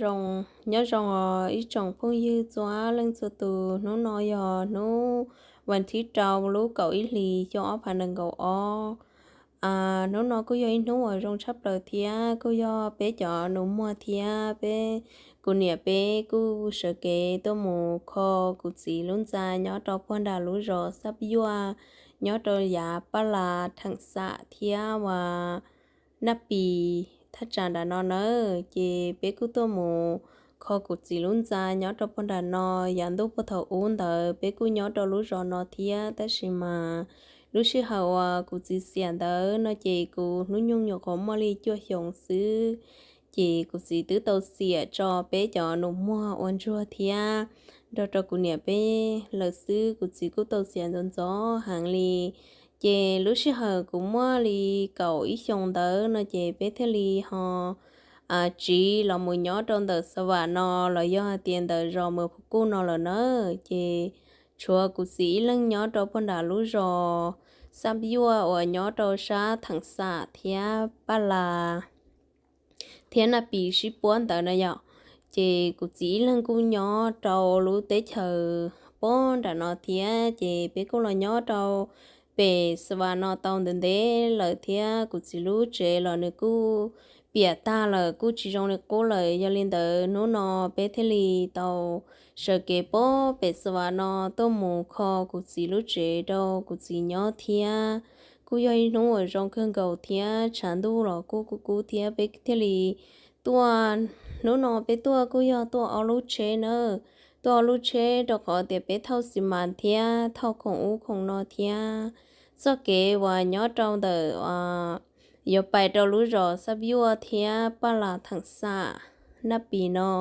Zoo, nyob zoo os ib tsoom phooj ywg txhua leej txhua tus, hnub no yog hnub vas thib rau lub kaum ib hlis xyoo ob phav nees nkaum ob. Hnub no kuj yog ib hnub uas zoo tshaj plaws thiab kuj yog peb cov nus muag thiab peb, kuv niam peb kuj sawv kev tuaj mus kho kuv txiv lub ntxa nyob rau puag nram lub zos Xab Yuaj, nyob rau yav Paj Las Theem Xam thiab uas Naj Pis thaj tsam nram no na. Ces peb kuj tuaj mus kho kuv txiv lub ntxa nyob rau puag nram no. Yav ntuj puag thaum ub ntawd peb kuj nyob rau lub zos no thiab, tab sis mas lub sij hawm uas kuv txiv xiam ntawd no ces kuv hnub nyoog nyuam qhuav muaj li cuaj xyoos xwb. Ces kuv txiv twb tau xiam tso peb cov nus muag ua ntsuag thiab nrog rau kuv niam peb lawm xwb. Kuv txiv kuj tau xiam ntxov ntxov heev li. Ces lub sij hawm kuv muaj li kaum ib xyoos ntawd no ces peb thiaj li ho tsiv los mus nyob rau ntawm Xa Vam no los yog hais tias ntawm zos Mws Phuv Kuj no lawm na. Ces tshuav kuv txiv ib leeg nyob rau puag nram lub zos Xab Yuaj uas nyob rau sab Theem Xam thiab Paj Las thiab Naj Pis sib puab ntawd na yom. Ces kuv txiv ib leeg kuj nyob rau lub teb chaws puag nram no thiab, ces peb kuj los nyob rau pem Xa Vam no tau ntev ntev lawm thiab. Kuv txiv lub tsev los nws kuj piam tag lawm, kuj tsis zoo li qub lawm. Yog li ntawd hnub no peb thiaj li tau sawv kev puag pem Xa Vam no tuaj mus kho kuv txiv lub tsev rau kuv txiv nyob thiab. Kuj yog ib hnub uas zoo kawg nkaus thiab tshav ntuj los kuj kub kub thiab peb thiaj li tuaj. Hnub no peb tuaj kuj yog tuaj ob lub tsheb na, tuaj ob lub tsheb rau qhov tias peb thauj xi mas thiab thauj khoom ub khoom no thiab. Txoj kev uas nyob rau ntawm yuav pais rau lub zos Xab Yuaj thiab Paj Las Theem Xam, Naj Pis no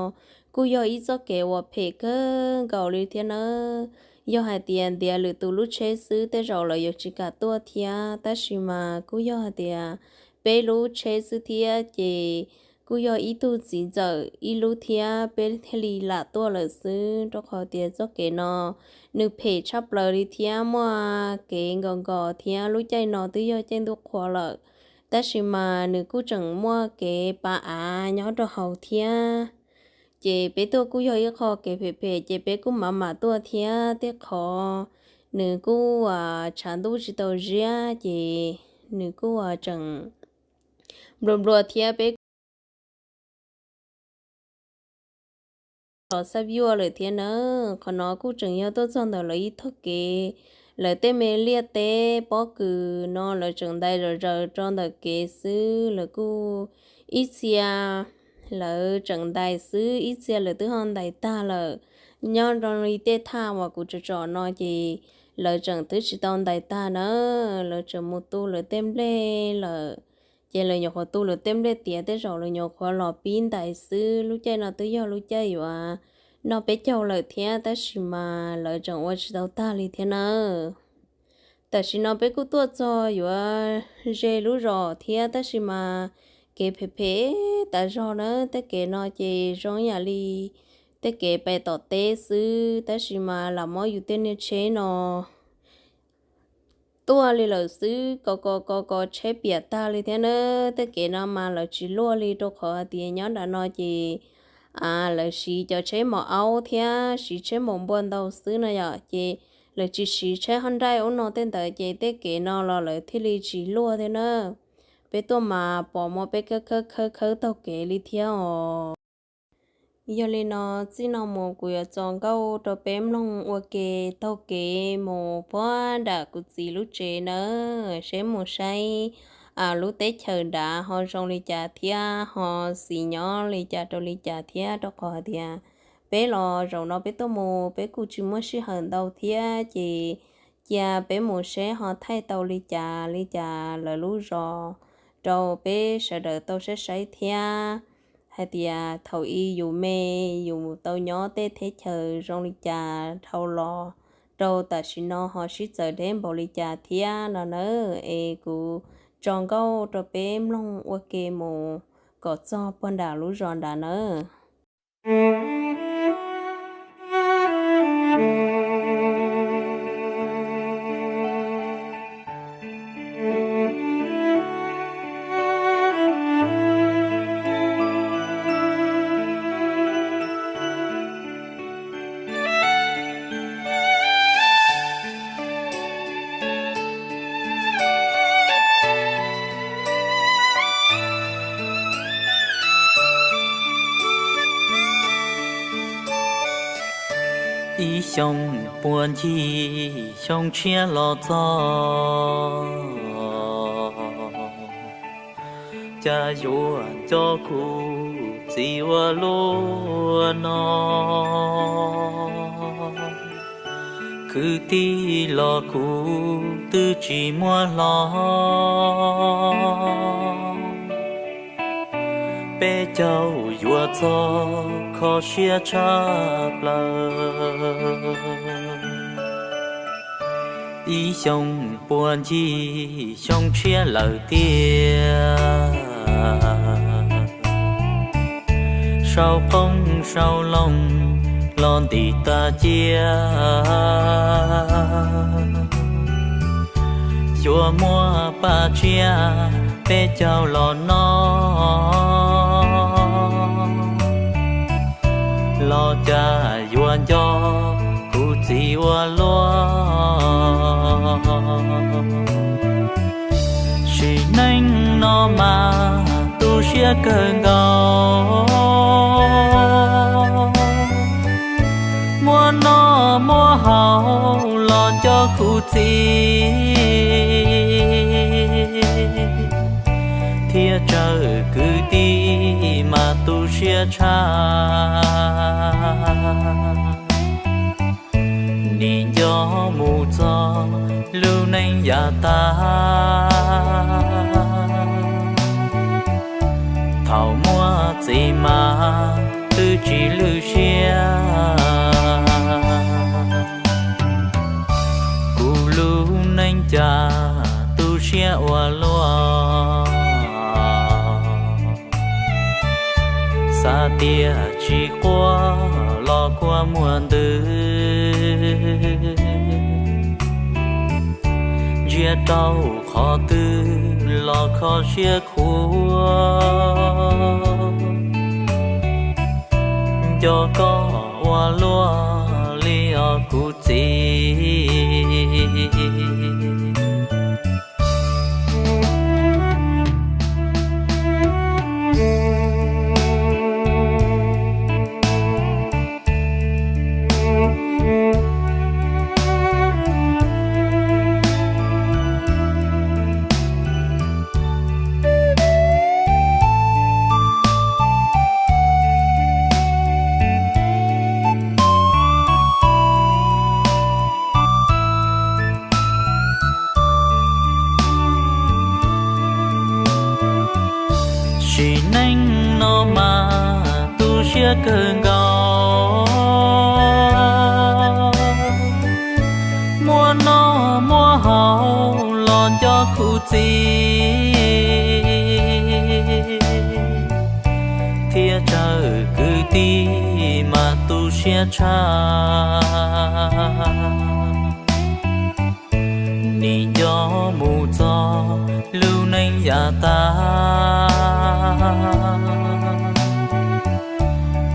kuj yog ib txoj kev uas phem kawg nkaus li thiab nawb. Yog hais tias ntiav lwm tus lub tsheb xwb tej zaum lawv yuav tsis kam tuaj thiab, tab sis mas kuj yog hais tias peb lub tsheb xwb thiab ces kuj yog ib tug txiv ntxawm ib lub thiab peb thiaj li lam tuaj lawm xwb, rau qhov tias txoj kev no nws phem tshaj plaws li thiab muaj kev nkaus nkaus thiab. Lub caij no twb yog caij ntuj qhua lawm, tab sis mas nws kuj tseem muaj kev pa av nyob rau hauv thiab. Ces peb tuaj kuj yog ib qho kev phem phem ces peb kuj mam mam tuaj thiab, tej qhov nws kuj tshav ntuj tsis tau ziab ces nws kuj tseem nplua nplua thiab peb kuj los Xab Yuaj lawm thiab na. Qhov no kuj tseem yog tuaj txog ntawm lawv ib txoj kev, lawv tej me liaj teb pob kws no lawv tseem ntais zom zaws rau ntawm kev xwb. Lawv kuj ib txhia lawv tseem ntais xwb, ib txhia lawv twb ho ntais tag lawm. Nyob rau li tej thaj uas kuv tsom tsom no ces lawv tseem twb tsis tau ntais tag na, lawv tseem mus tu lawv tej nplej lawm. Ces lawv nyuam qhuav tu lawv tej nplej tiav, tej zaum lawv nyuam qhuav los pib ntais xwb. Lub caij no twb yog lub caij yuav noj peb caug lawm thiab, tab sis mas lawv tseem ua tsis tau tag li thiab na. Tam sim no peb kuj tuaj txog yuav ze lub zos thiab, tab sis mas kev phem phem tas zog na. Tej kev no ces zoo yam li tej kev pais tom teb xwb, tab sis mas lam muab yus tej niag tsheb no tuaj li lawm xwb, kos kos kos kos tsheb piam tag li thiab na. Tej kev no mas lawv tsis luaj li, rau qhov hais tias nyob nram no ces lawv siv cov tsheb maus aub thiab siv tsheb maus npua ntau xwb no yom. Ces lawv tsis siv tsheb hab nraij ub no tej ntawd ces tej kev no los lawv thiaj li tsis luaj thiab na. Peb tuaj mas pom muaj peb khawb khawb khawb khawb taug kev li thiab os. Yog li no, txij no mus kuv yuav tso nkauj rau peb mloog ua ke taug kev mus puag nram kuv txiv lub tsev nawb, seb mus saib lub teb chaws nrad ho zoo li cas thiab ho xis nyob li cas rau li cas thiab, rau qhov hais tias peb los zaum no peb tuaj mus peb kuj tsis muaj sij hawm ntau thiab, ces cia peb mus seb ho thaij tau li cas li cas lawv lub zos rau peb sawv daws tau saib saib thiab, hais tias thaum ub yus me yus tau nyob tej teb chaws zoo li cas dhau los rau tam sim no ho sib txawv deb npaum li cas thiab no nawb. Es kuv tso nkauj rau peb mloog ua ke mus kom txog puag nram lub zos nrad nawb. Ib xyoo puag ncig xyoo tshiab los txog, cas yuav nco kuv txiv ua luaj no. Kwv tij los kuv twb tsis muab hlo, peb caug yuav txog kho siab tshaj plaws. Ib xyoo puag ncig xyoo tshiab lawm tiag, sau qoob sau loo los ntim tag cia. Yuav muab paj tsiab peb caug los noj, los cas yuav nco kuv txiv ua luaj. Sim neej no mas tu siab kawg nkaus, muab noj muab haus los coj kuv txiv, thiab tsawg kwv tij mas tu siab tshaj. Nim nco mus txog lub neej yav tag, thaum muaj txiv mas twb tsis lwj siab. Kuv lub neej cas tu siab ua luaj, xav tias tsis quaj los kua muag ntws. Ntsia rau qhov twg los kho siab khuav, nco koj ua luaj li os kuv txiv. Sim neej no mas tu siab kawg nkaus, muab noj muab haus los coj kuv txiv, thiab tsawg kwv tij mas tu siab tshaj. Nim nco mus txog lub neej yav tag,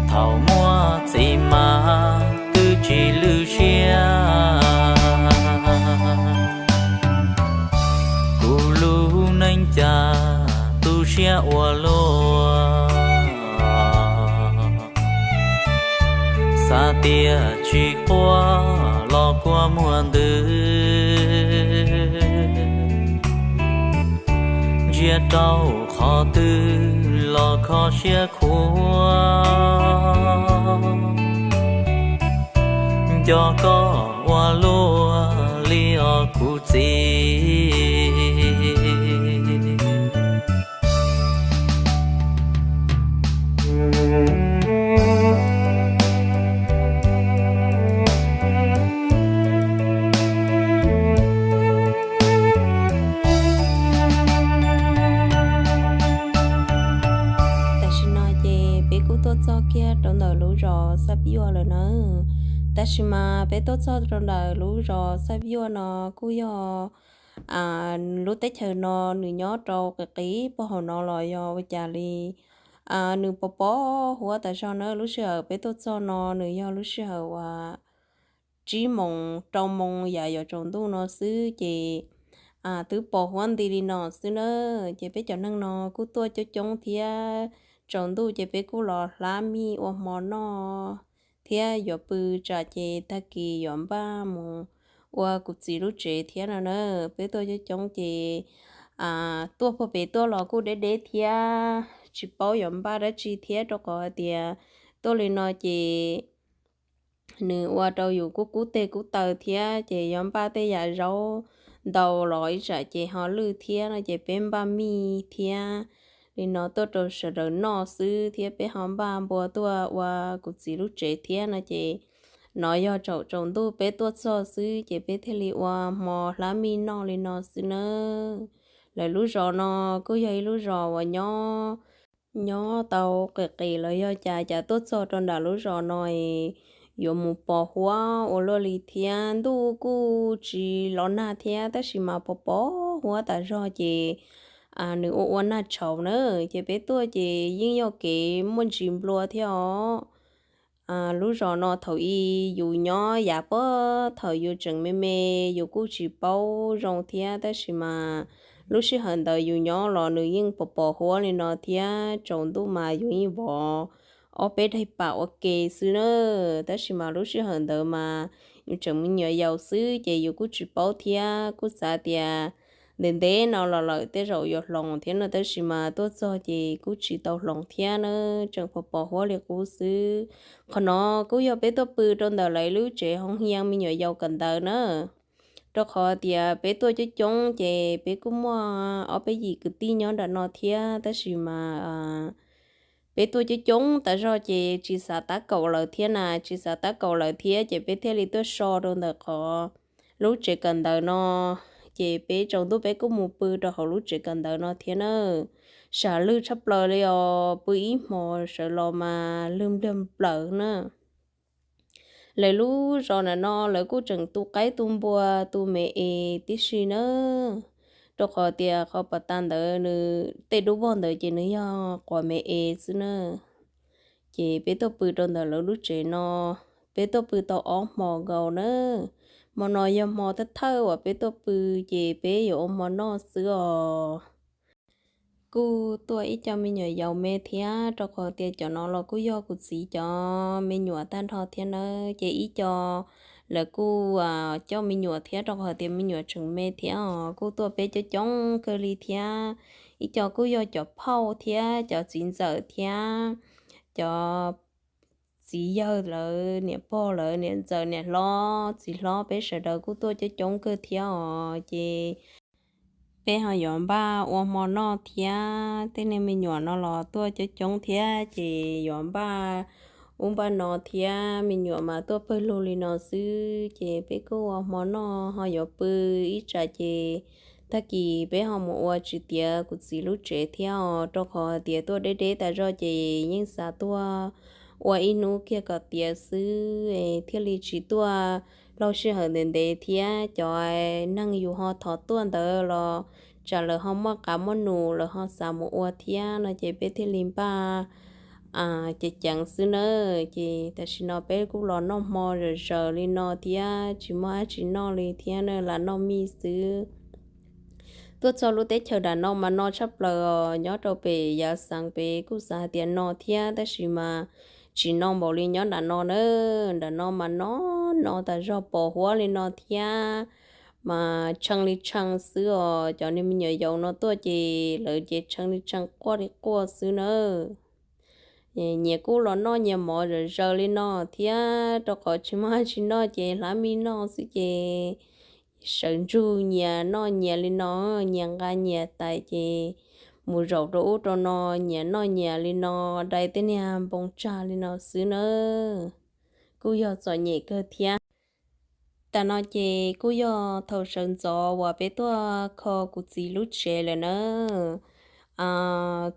thaum muaj txiv mas twb tsis lwj siab. siab ua luaj. Xav tias tsis quaj los kua muag ntws, ntsia rau qhov twg los kho siab khuav. Nco koj ua luaj li os kuv txiv. Tam sim no ces peb kuj tuaj txog kiag rau ntawm lub zos Xab Yuaj lawm na. Tab sis mas peb tuaj txog rau ntawm lub zos Xab Yuaj no kuj yog lub teb chaws no nws nyob rau qis qis puag hauv no los yog ua cas li. Nws pos pos huab tas zog na. Lub sij hawm peb tuaj txog no nws yog lub sij hawm uas tsib moos rau moos yam yuav tsaus ntuj no xwb ces twb pos huab nti li no xwb na. Ces peb cov neeg no kuj tuaj coob coob thiab, tsaus ntuj ces peb kuj los hlab mij ua hmo noj thiab yuav pw tsam ces tag kis yuav npaj mus ua kuv txiv lub tsev thiab no na. Peb tuaj coob coob ces tuaj puag pem tuaj los kuj deb deb thiab tsis paub yuav npaj dab tsi thiab rau qhov hais tias tuaj li no ces nws ua rau yus kuj kub teg kub taw thiab ces yuav npaj tej yam zaub ntau los ib tsam ces ho lwj thiab no ces peb npaj mij thiab li no tuaj rau sawv daws noj xwb thiab peb ho npaj npua tuaj ua kuv txiv lub tsev thiab no ces no yog tsaus tsaus ntuj peb tuaj txog xwb ces peb thiaj li ua hmo hlab mij noj li no xwb nawb. Lawv lub zos no kuj yog ib lub zos uas nyob nyob tau qis qis los yog cas cas tuaj txog rau nram lub zos no es yuav mus pos huab ua luaj li thiab ntuj kuj tsis los nag thiab tab sis mas pos pos huab tas zog ces nws ua ua nag tshauv na. Ces peb tuaj ces yeej yog kev muaj ntsis nplua thiab os. Lub zos no thaum ub yus nyob yav puag thaum yus tseem me me yus kuj tsis paub zoo thiab tab sis mas lub sij hawm ntawd yus nyob los nws yeej pos pos huab li no thiab tsaus ntuj mas yus yeej vov ob peb daim pam ua ke xwb na. Tab sis mas lub sij hawm ntawd mas yus tseem me nyuam yaus xwb ces yus kuj tsis paub thiab kuj xav tias ntev ntev no los lawm tej zaum yuav hloov thiab no tab sis mas tuaj txog ces kuj tsis tau hloov thiab na, tseem pos pos huab li qub xwb. Qhov no kuj yog peb tuaj pw rau ntawm lawv lub tsev hoo hias me nyuam yaus kawm ntawv na. Rau qhov tias peb tuaj coob coob ces peb kuj muaj ob peb yim kwv tij nyob nram no thiab tab sis mas peb tuaj coob coob tas zog ces tsis xav tab kaum lawv thiab na, tsis xav tab kaum lawv thiab ces peb thiaj li tuaj so rau ntawm qhov lub tsev kawm ntawv no. Ces peb tsaus ntuj peb kuj mus pw rau hauv lub tsev kawm ntawv no thiab na. Sam lwj tshaj plaws li os, pw ib hmos sawv los mas lwj npliag plaws na. Lawv lub zos ntawm no lawv kuj tseem tu qaib tu npua tu me es tib si na, rau qhov tias qhov pas tas ntawd nws tej dub vog ntawd ces nws yog quav me es xwb na. Ces peb tuaj pw rau ntawm lawv lub tsev no, peb tuaj pw tau ob hmo nkaus na. Hmo no yog hmo thawj thawj uas peb tuaj pw, ces peb yuav ua hmo noj xwb os. Kuj tuaj ib co me nyuam yaus me thiab, rau qhov tias cov no los kuj yog kuv txiv cov me nyuam tag nrho thiab nawb. Ces ib co lawv kuj coj me nyuam thiab, rau qhov tias me nyuam tseem me thiab os, kuj tuaj peb coob coob kawg li thiab. Ib co kuj yog cov phauj thiab cov txiv ntxawm thiab cov txiv yawg lawv niam pog lawv niam ntxawm niam hlob txiv hlob, peb sawv daws kuj tuaj coob coob kawg thiab os. Ces peb ho yuav npaj ua hmo noj thiab, tej niag me nyuam no los tuaj coob coob thiab, ces yuav npaj ub npaj no thiab, me nyuam mas tuaj pawg lug li no xwb. Ces peb kuj ua hmo noj ho yuav pw ib tsam, ces tag kis peb ho mus ua tsis tiav kuv txiv lub tsev thiab os, rau qhov hais tias tuaj deb deb tas zog ces yeej xav tuaj ua ib hnub kiag kom tiav xwb, thiaj li tsis tuaj laug sij hawm ntev ntev thiab. Cov neeg yus ho thov tuaj ntawd los tsam lawv ho muaj qav muaj num, lawv ho xav mus ua thiab no, ces peb thiaj li npaj ceev ceev xwb nawb. Ces tam sim no peb kuj los noj hmo zom zaws li no thiab, tsis muaj dab tsi noj li thiab na, lam noj mij xwb. Tuaj txog lub teb chaws nram no mas no tshaj plaws os, nyob rau pem yav xeev pem kuj xav hais tias no thiab tab sis mas tsis no npaum li nyob nram no na. Nram no mas no no tas zog, pos huab li no thiab mas tshee li tshee xwb os. Cov niag me nyuam yaus no tuaj ces lawv ces tshee li tshee, quaj li quaj xwb na. Nyias kuj los noj nyias mov zom zaws li no thiab, rau qhov tsis muaj dab tsi noj ces hlab mij noj xwb ces sawv ntsug nyias noj nyias li no, nyias nqa nyias tais ces mus zaum rau ub rau no, nyias noj nyias li no, dai tej niag npoo tsag li no xwb na. Kuj yog txom nyem kawg thiab. Tam no ces kuj yog thaum sawv ntxov uas peb tuaj kho kuv txiv lub tsev lawm na.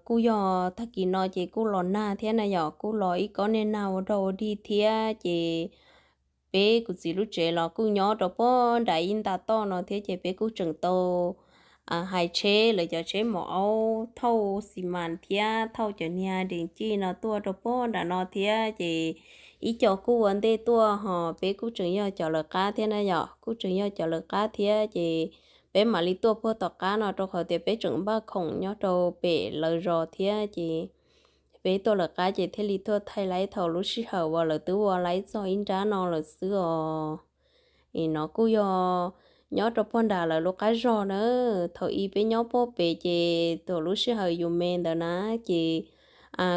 Kuj yog tag kis no ces kuj los nag thiab na yom, kuj los ib kob niag nag ua dog ua dig thiab ces peb kuv txiv lub tsev los kuj nyob rau pob nram ib nta toj no thiab ces peb kuj tseem tau hais tsheb, lawv cov tsheb maum aub thauj xi mas thiab thauj cov niag dees cij no tuaj rau pob nram no thiab ces ib co kuj ua ntej tuaj ho peb kuj tseem yog cov lawv qab thiab na yom, kuj tseem yog cov lawv qab thiab ces peb mam li tuaj puag tom qab no rau qhov tias peb tseem npaj khoom nyob rau pem lawv zos thiab ces peb tuaj lawv qab ces thiaj li tuaj thaij laib thaum lub sij hawm uas lawv twb ua laib txog ib nrab no lawm xwb os. Es no kuj yog nyob rau puag nram lawv lub qab zog na. Thaum ub peb nyob puag pem ces thaum lub sij hawm yus me ntawd na ces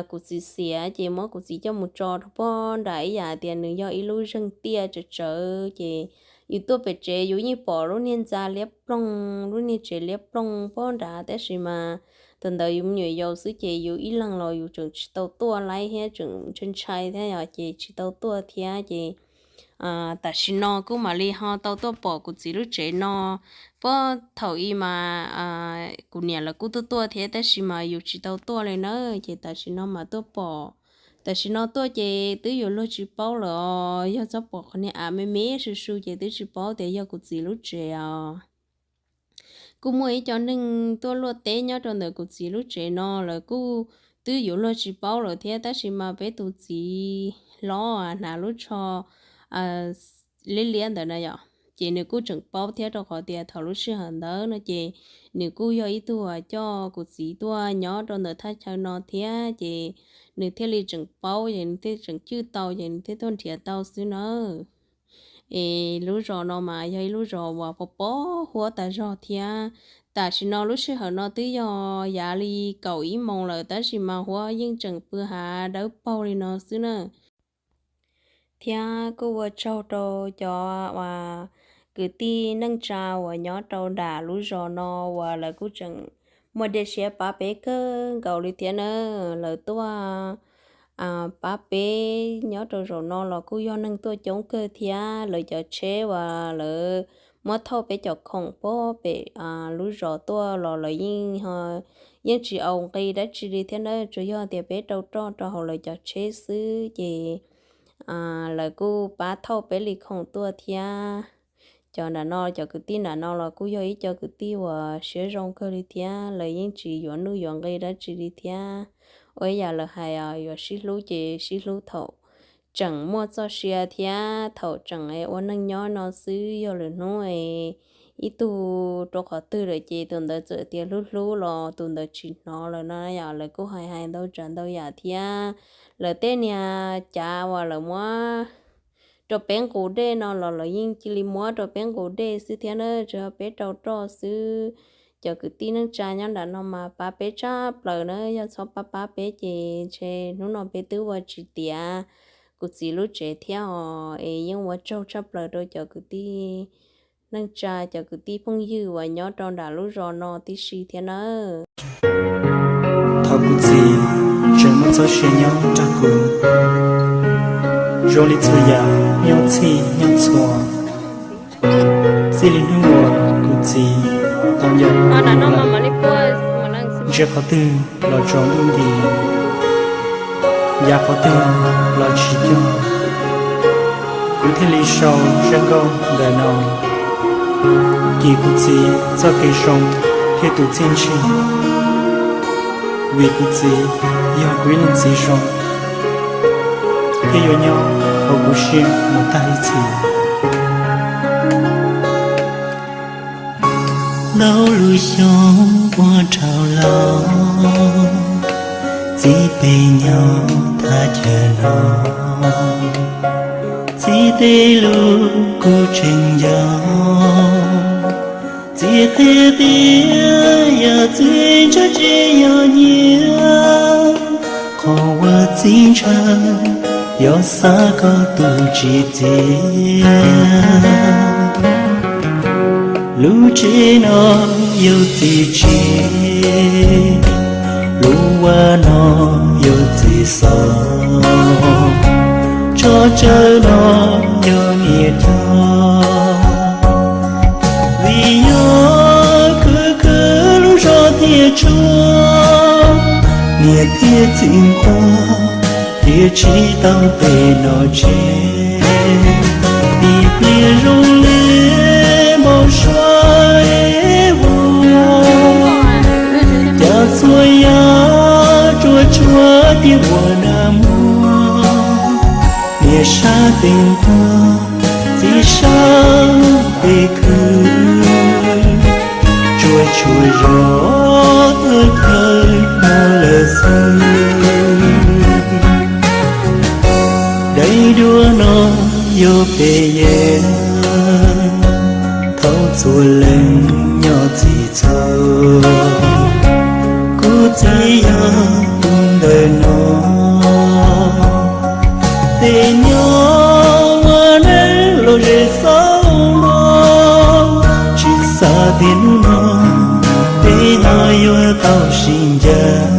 kuv txiv xiam ces muab kuv txiv coj mus tso rau puag nram ib yam tias nws yog ib lub zeeg tiaj tsawv tsawv ces yus tuaj pem tsev yus yeej pom lub niag ntxa liab ploog, lub niag tsev liab ploog puag nrad tab sis mas thaum ntawd yus me nyuam yaus xwb ces yus ib leeg los yus tseem tsis tau tuaj laib thiab tseem ntshai ntshai thiab yom ces tsis tau tuaj thiab ces tam sim no kuj mam li ho tau tuaj pom kuv txiv lub tsev no. Puag thaum ub mas kuv niam lawv kuj tuaj tuaj thiab tab sis mas yus tsis tau tuaj li na ces tam sim no mas tuaj pom. Tam sim no tuaj ces twb yuav luag tsis paub lawm os, yog txhob pom qhov niag av me me su su ces twb tsis paub tias yog kuv txiv lub tsev os. Kuj muaj ib co neeg tuaj luaj teb nyob rau ntawm kuv txiv lub tsev no lawv kuj twb yuav luag tsis paub lawm thiab tab sis mas peb tus txiv hlob hnav lub tsho liab liab ntawd na yom ces nws kuj tseem paub thiab rau qhov tias thaum lub sij hawm ntawd no ces nws kuj yog ib tug uas coj kuv txiv tuaj nyob rau ntawm thaj chaw no thiab ces nws thiaj li tseem paub ces nws thiaj tseem cwj tau ces nws thiaj tuaj nrhiav tau xwb nawb. Es lub zos no mas yog ib lub zos uas pos pos huab tas zog thiab. Tam sim no lub sij hawm no twb yog yav li kaum ib moos lawm tab sis mas huab yeej tseem pw hav dawb paug li no xwb na. Thiab kuj ua tsaug rau cov uas kwv tij neej tsa uas nyob rau nram lub zos no uas lawv kuj tseem muaj dej siab pab peb kawg nkaus li thiab na. Lawv tuaj pab peb nyob rau zaum no los kuj yog neeg tuaj coob kawg thiab lawv cov tsheb uas lawv muab thauj peb cov khoom puag pem lub zos tuaj los lawv yeej, yeej tsis au nqi dab tsi li thiab na, tsuas yog tias peb rau roj rau hauv lawv cov tsheb xwb ces lawv kuj pab thauj peb li khoom tuaj thiab. Cov nram no, cov kwv tij nram no los kuj yog ib co kwv tij uas siab zoo kawg li thiab, lawv yeej tsis yuav nuj yuav nqi dab tsi li thiab. Ua ib yam lawv hais, yuav sib hlub ces sib hlub thaum tseem muaj txoj sia thiab thaum tseem ua neej nyob no xwb, yog lwm hnub ib tug rau qhov twg lawm ces tus ntawd txawm tias hlub hlub los tus ntawd tsis hnov lawm no yom. Lawv kuj hais hais ntau tsav ntau yam thiab. Lawv tej niag cav uas lawv muab rau peb nqus dej no los lawv yeej cia li muab rau peb nqus dej xwb thiab na, tsuas yog peb rau roj xwb. Cov kwv tij neej tsa nyob nram no mas pab peb tshaj plaws na, yog txhob pab pab peb ces ntshe hnub no peb twb ua tsis tiav kuv txiv lub tsev thiab os. Es yeej ua tsaug tshaj plaws rau cov kwv tij neej tsa, cov kwv tij phooj ywg uas nyob rau nram lub zos no tib si thiab nawb. Thaum kuv txiv tseem muaj txoj sia nyob nrog kuv, zoo li txhua yam nyob txhij nyob txhua. Txij li hnub uas kuv txiv tau nco, ntsia qhov twg los tsaus ntuj nti, ncav qhov twg los tsis cog, kuv thiaj li sau zaj nkauj ntawm no kis kuv txiv txoj kev zoo thiab tus txiaj ntsig. Vim kuv txiv yog kuv ib leej txiv zoo thiab yuav nyob hauv kuv siab mus tag ib txhis. Ntau lub xyoo ua dhau los, txij peb nyob thaj chaw no, txij tej lub kuv tseem nco, txij qhia tias yog txiv ntsha tsis yog nyiaj, qhov uas txiv ntshaw yog xav kom tus tsis txiav. Lub tsev no yog txiv tsev, lub vaj no yog txiv xov, tsob tsawb no yog niam coj. Vim yog khwv khwv lub zos thiaj tsuag, niam thiab txiv nquag thiaj tsis tau pem no tseg. Vim pliag zoo li npau suav es vog, cas txhua yam tsuas tshuav tiam uas nag muag. Niam sab tes nquag, txiv sab tes khwv, tsuas tshuav zov thawj thawj no lawm xwb. Daim duab no yog peb yeeb, thaum txhua leej nyob txhij txhua, kuv txiv yog tus ntawm no. Tej nyob ua neej los ze xauj npo, tsis xav tias hnub no peb ho yuav tau sib ncaim.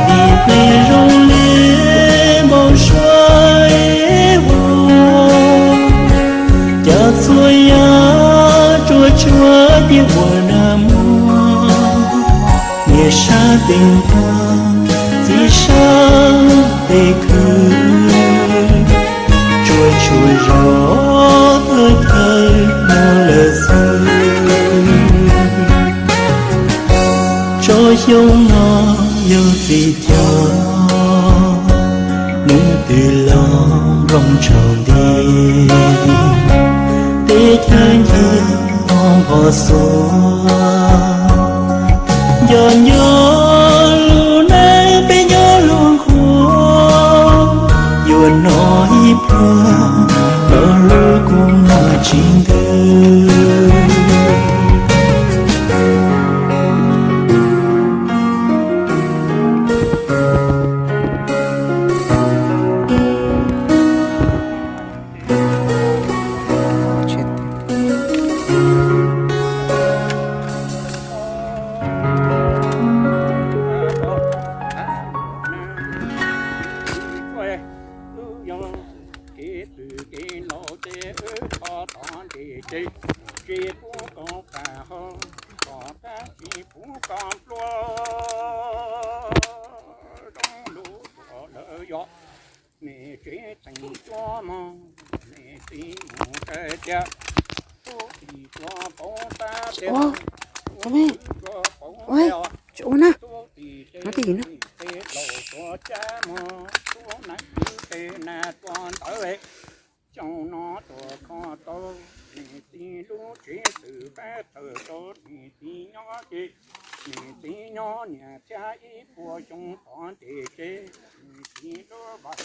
Vim pliag zoo li npau suav es vog, cas txhua yam tsuas tshuav tiam uas nag muag. Niam sab tes nquag, txiv sab tes khwv, tsuas tshuav zov thawj thawj no lawm xwb. Tsob xyoob no yog txiv coj, nws twb los nplooj tsaus nti, teb chaws ncig ho npog xuav. Nco nco lub neej peb nyob lub nkuaj, yuav hnov ib pluag los lub kua muag tsis ntws. Kev twm kev laus ces wb txhob tom ntej ces, tsis pub koj pam hau, kom tab tsis pub koj nplua. Zoo lub tuam lawm yog nej tsev teem cuab mog, nej txiv mus hais tias, tub tim tsuas pauv tab tias, tub tim tsuas pauv tias, tub tim ces tej laus tsuas cab mog, tub neeb kwv tej nag tsuas ntawd. Xyoo no tuaj kho tau, nej txiv lub tsev twm fab tawm rau nej txiv nyob ces, nej txiv nyob niam thiab ib puas xyoo tom ntej ces, nej txiv lub vaj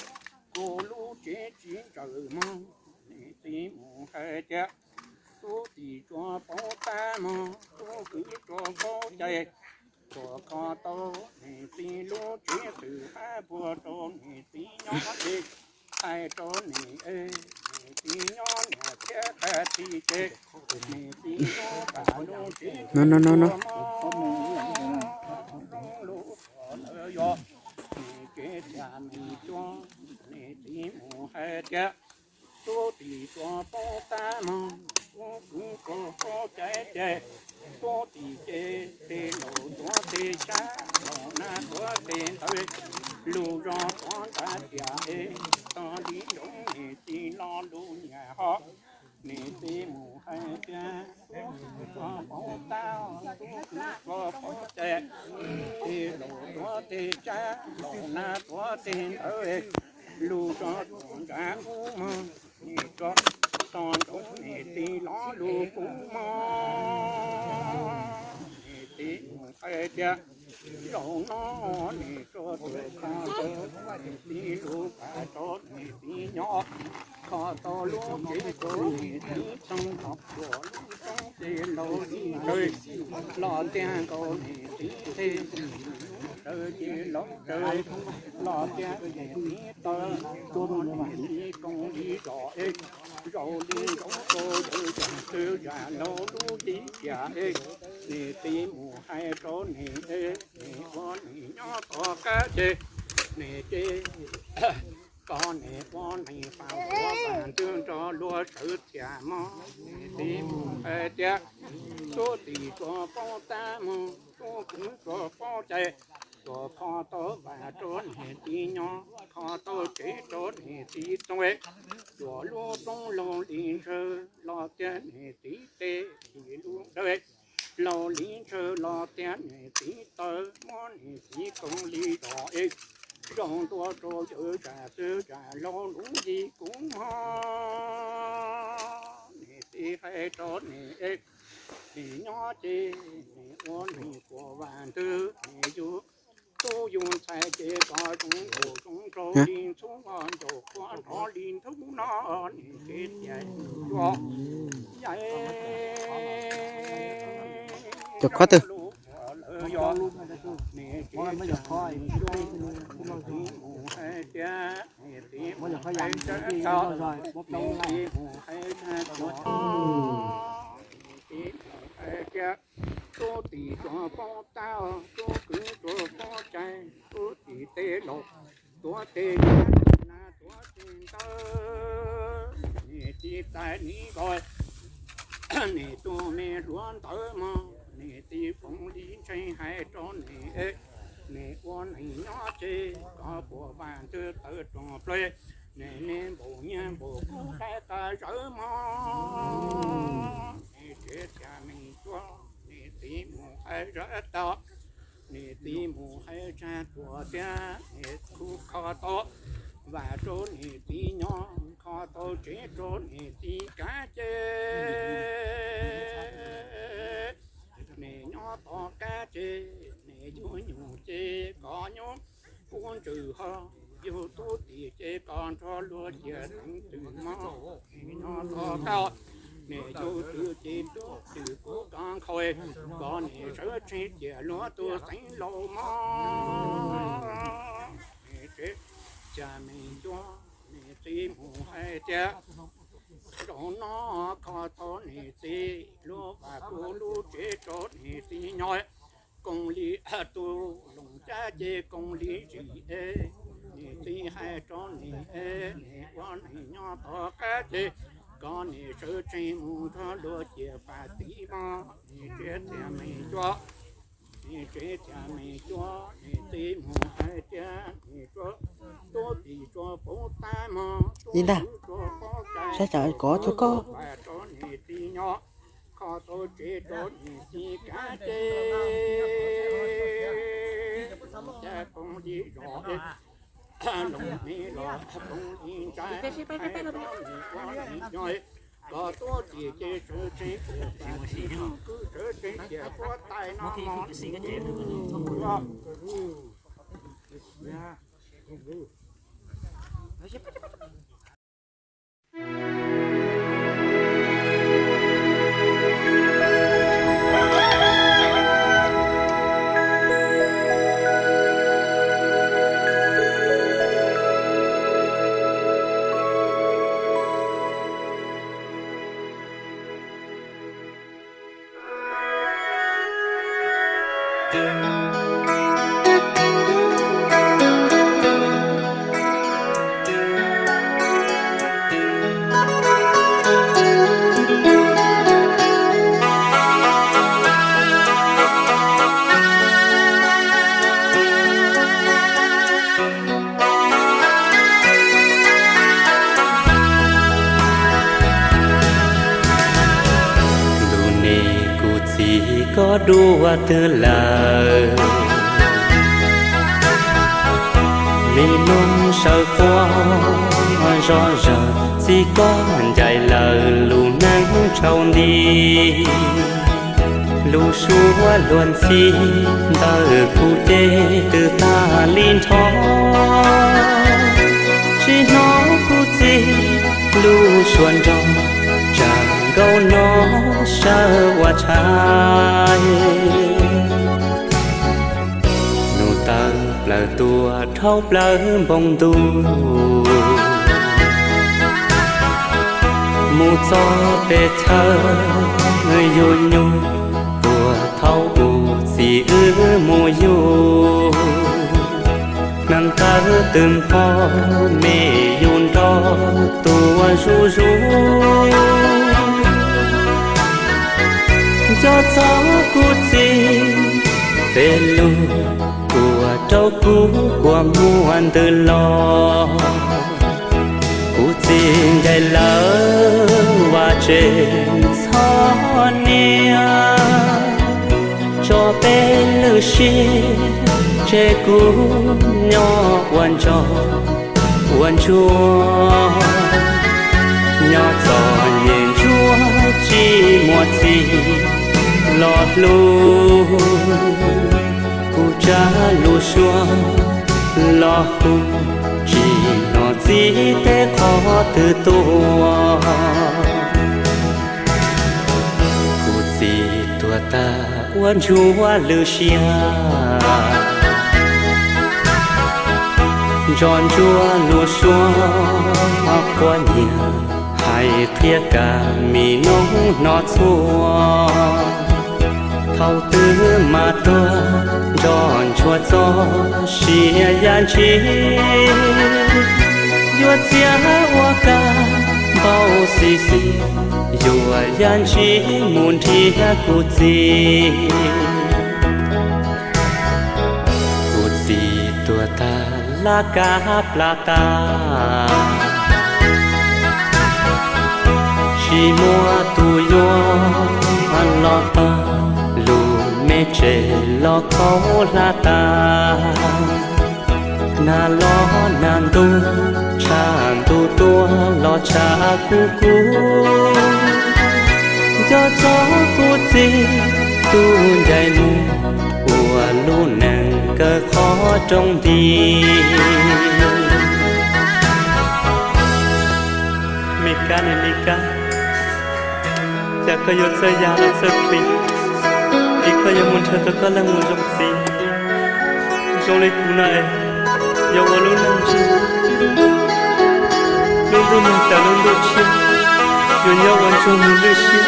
kuj lub tsev tsis ntsawm mog, nej txiv mus hais tias, tub tim tsuas pauv tab mog, tub kwv tsuas pauv cais. Tuaj kho tau, nej txiv lub tsev twm fab puag rau nej txiv nyob ces, hais rau nej, nej txiv nyob niam thiab qab tij ces, nej txiv lub vaj lub tsev no no no no. Lub tuam lawm yog nej tsev tias nej cuab, nej txiv mus hais tias, tub tim tsuas pauv tab mog, tub kwv tsuas pauv cais ces, tub tim ces tej laus tsuas tej cab, laus nag tsuas Tes ntawd lug zog rov nrad tias es, tog li nroo niam txiv lo lus nyiam ho, niam txiv mus hais tias tub tsuag paub tab, tub tsuag paub cai, tes laus tuav tes tsab, laus nab tuav tes ntawd, lug zog rov nrad ub mog, niam tsuag tog nroo niam txiv lo lus kub mog, niam txiv mus hais tias zaum no niam tsuag tuam kho tau niam txiv lub pas rau niam txiv nyob, kho tau lub cev rau niam txiv tog, kho tau lub roob ces laus li ntawd, los tiag nkaus niam txiv teg, lub ntawd ces laus ntawd, los tiag niam txiv taw, niam txiv koom li zos es, zaum li nroo rau yawm zam twg zam laug lub yim tiam es, niam txiv mus hais rau niam es, niam ua niam nyob tom qab ces, niam ces koj niam ua niam fam ua fam twg nrog luag sawv txias mog, niam txiv mus hais tias tub tim tsuag paub tab mog, tub kwv tsuag paub cai, tsuag kho tau vaj rau niam txiv nyob, kho tau tsev rau niam txiv tog, tsuag lub roob laug li ntshaw, los tiag niam txiv teg, lub ntawd laug li ntshaw, los tiag niam txiv taw, muab niam txiv koom li zos es, zaum ntua rau yawm zam twg zam laug lub yim kub mog, niam txiv hais rau niam es, niam nyob ces niam ua niam puas vam ntwg, niam yug tub yug ntxhais ces koj zoo nraug zoo nraug li ntxhub, ncaus khuab nrov li nthub no, niam tsev tias niam tsuag, yog cov khob twg, lawv yog niam tsev tias niam tsuag, niam txiv mus hais tias niam txiv mus hais tsab tag, niam txiv mus hais tsab tuag, niam txiv mus hais tias tub tim tsuag paub tab, tub kwv tsuag paub cai, tub tim tej laus tuav tej tsab, laus nab tuav tej ntawv, niam txiv txais niv nkaus niam tus me hluav ntawv mog, niam txiv foom li ntseeg hais rau niam es, niam ua niam nyob ces koj puas vam ntxwg tawv roog plawg, niam me npaum nyiaj npaum kub dai tas zawv mog, niam tsev tias me tsuag, niam txiv mus hais zawv tag, niam txiv mus hais tsag tuag tiag, niam kuj kho tau vam rau niam txiv nyob, kho tau tsev rau niam txiv kav ces, niam nyob tom qab ces, niam yug nyuj ces koj nyob kub ntsws ho, yug tub tim ces koj nrog luag ciaj teev twm mog, niam nyob tom qab, niam yug twm ces tub twm kub koj nkhaus, koj niam sawv tsees ciaj luag tus xeev laus mog, niam tsev tias me tsuag, niam txiv mus hais tias zaum no kho tau niam txiv lub vaj kub lub tsev rau niam txiv nyob, koom li tus loos cab ces koom li zim es, niam txiv hais rau niam es, niam ua niam nyob tom qab ces, koj niam sawv tsees mus nrog luag ciaj faj tim mog, niam tsev tias me tsuag, niam tsev tias me tsuag, niam txiv mus hais tias me tsuag, tub tim tsuag paub tab mog, tub tim tsuag paub cai, saib tsam kov tsuag koj, faj rau niam txiv nyob, kho tau tsev rau niam txiv kav ces, cas koom li zos es, loos me los koom li ntsa, hais rau niam ua niam nyob, koj tub tim ces sawv tsees ciaj faj tim, kwv sawv tsees ciaj puab tais no mog. dua twg lawm. Me noog sawv quaj zom zaws, txiv koj ncaim lawm lub neej tsaus nti. Lub suab luag ntxhi ntawm kuv ces twb tag li nrho. Tsis hnov kuv txiv lub suab nrog, tsam nkaus no sawv ua tshais. Nug tawm plaws tuaj dhau plaws npoo ntuj, mus txog pem chaw yug nyuj, puag thaum ub txiv wb mus yug. Neeg tawv twb npog me yus nrog tuaj zuj zus. Nco txog kuv txiv peb lug, kuv rau kuv kua muag ntws los. Kuv txiv ncaim lawm vaj tsev ntxhov niam, tso peb lwm siab tseg kuv nyob ua ntsog ua ntsuag. Nyob txom nyem ntsuag tsis muaj txiv los hlub, kuv tsa lub suab los hu, tsis hnov txiv teb qhov twg tuaj. Kuv txiv tuag tag ua ntsuag lwm siab, nco ntsuag lub suab quab nyiam, hais qhia kam mi noob hnov txhua. Thaum twg mas tuag nco ntsuag txoj sia yam ntsis, yuav txiav ua kab npau xis xis, yuav yam ntsis mus nrhiav kuv txiv. Kuv txiv tuag tag laj kab plab tas, tsis muaj tus yuav los pab, lub me tsev los khaub hlab tas. Nag los nag ntuj, tshav ntuj tuaj los tshav kub kub. Nco txog kuv txiv tus ncaim mus, ua lub neej kawg qhov rooj nti. Me kab ne me kab, cas koj yuav txawj ya los txawj plig, es koj yuav mus nrhiav tau koj leej mus zoo txiv. Zoo li kuv no es yuav ua lub neej ntsuag, lub ntuj nag tas lub ntuj tshiab, yuav nyob ua ntsuag mus lwj siab.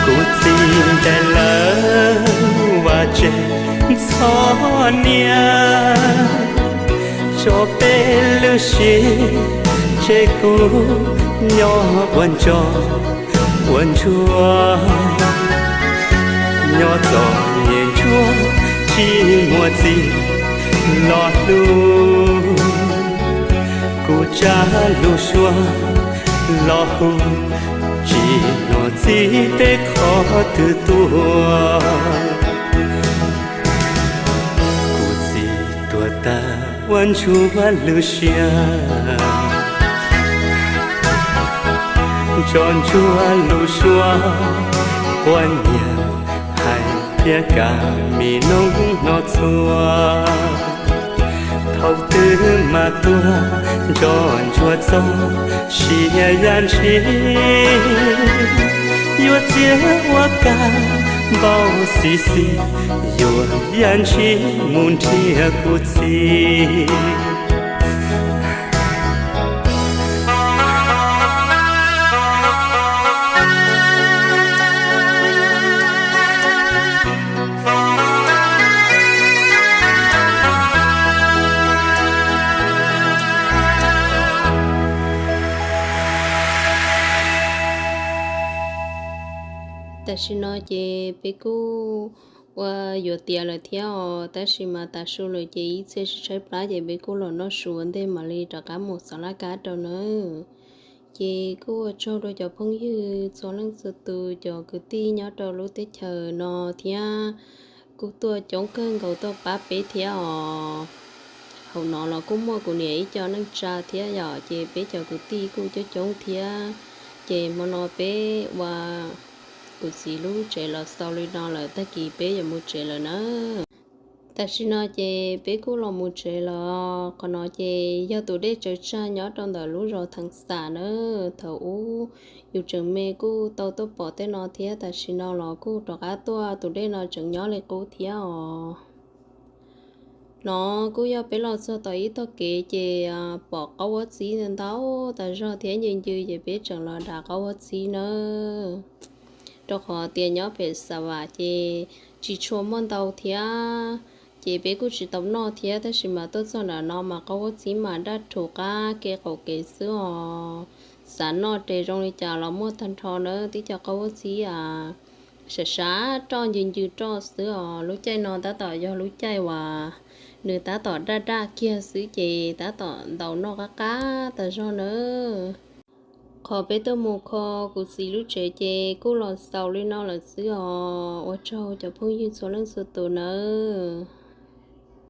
Kuv txiv ncaim lawm vaj tsev ntxhov niam, tso peb lwm siab tseg kuv nyob ua ntsog ua ntsuag. Nyob txom nyem ntsuag tsis muaj txiv los hlub, kuv tsa lub suab los hu, tsis hnov txiv teb qhov twg tuaj. Kuv txiv tuag tag ua ntsuag lwj siab, nco ntsuag lub suab quab nyiam, hais thiab kam mi noob hnov txhua. Thaum twg mas tuag nco ntsuag txoj sia yam ntsis, yuav txiav ua kab npau xis xis, yuav yam ntsis mus nrhiav kuv txiv. Tam sim no ces peb kuj ua yuav tiav lawm thiab os, tab sis mas tav su lawm ces ib txhia sib tshaib plab ces peb kuj los noj su ua ntej mam li rov qab mus xov laj kab rau nawb. Ces kuj ua tsaug rau cov phooj ywg txhua leej txhua tus, cov kwv tij nyob rau lub teb chaws no thiab, kuj tuaj coob kawg nkaus tuaj pab peb thiab os. Hauv no los kuj muaj kuv niam ib co neej tsa thiab yom, ces peb cov kwv tij kuj coob coob thiab. Ces hmo no peb ua kuv txiv lub tsev los xaus li no lawm, tag kis peb yuav mus tsev lawm na. Tam sim no ces peb kuj los mus tsev los, qhov no ces yog tus dej tsawv tsag nyob rau ntawm lub zos Theev Xam na. Thaum ub yus tseem me kuj tau tuaj pom tej no thiab, tam sim no los kuj rov qab tuaj tus dej no tseem nyob li qub thiab os. No kuj yog peb los txog tom ib tog kev ces pom qaub huab txib ntau ntau tas zog thiab ncw ncw ces peb tseem los dav qaub huab txib nawb. Rau qhov tias nyob pem Xa Vam ces tsis tshua muaj ntau thiab, ces peb kuj tsis tau noj thiab, tab sis mas tuaj txog nram no mas qaub huab txib mas daj rhuv qab kev qaum kev xwb os. Xav noj ces zoo li cas los muaj tag nrho nawb, tib co qaub huab txib a, sav sav roj ncw ncw roj xwb os. Lub caij no tab tom yog lub caij uas nws tab tom daj daj kiag xwb ces tab tom ntaus noj qab qab tas zog nawb. Qhov peb tuaj mus kho kuv txiv lub tsev ces kuj los xaus li no lawm xwb os. Ua tsaug cov phooj ywg txhua leej txhua tus nawb.